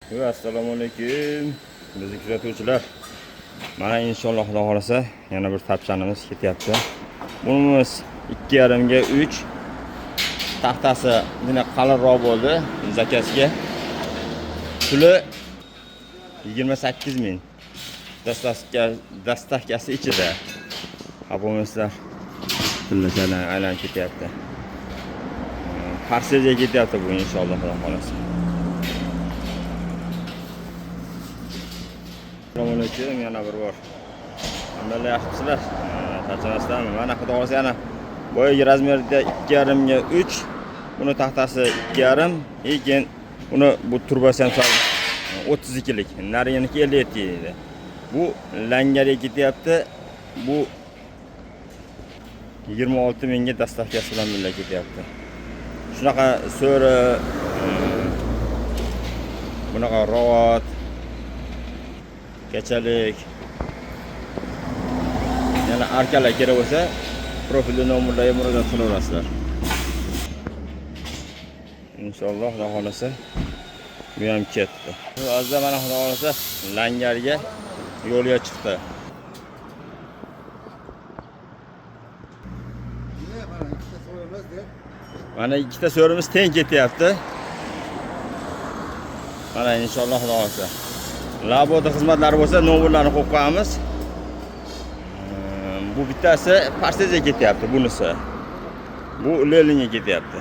Assalomu alaykum bizni kuzatuvchilar. Mana inshaalloh, Xudo xohlasa, yana bir tapchanimiz ketyapti. Bunimiz 2,5 ga 3, taxtasi ozgina qalinroq bo'ldi zakazga. Puli 28 ming. Доставка si ichida. Xafa tillachadan aylanib ketyapti. Parselga ketyapti bu inshaalloh, Xudo xohlasa. Assalomu alaykum yana bir bor. Hammalar yaxshimisizlar? Charchamasdanmi? Mana, Xudo xohlasa, yana boyagi razmerda 2,5 ga 3, buni taxtasi 2,5, lekin uni bu trubasi ham sal 32lik, nariginiki 57 edi. Bu langarga ketyapti. Bu 26 mingga доставка si bilan birga ketyapti. Shunaqa so'ri, bunaqa rovot, kachalik, yana arkalar kerak bo'lsa, profilli nomerlarga murojaat qilaverasizlar. Inshaalloh, Xudo xohlasa, bu ham ketdi. Hozir mana, Xudo xohlasa, langarga yo'lga chiqdi. Mana ikkita so'ramiz deb. Mana ikkita so'rimiz teng ketyapti. Mana inshaalloh, Xudo xohlasa. Laboda xizmatlari bo'lsa, nomerlarni qo'yib qo'yamiz. Bu bittasi Parsezga ketyapti, bunisi. Bu Leninga ketyapti.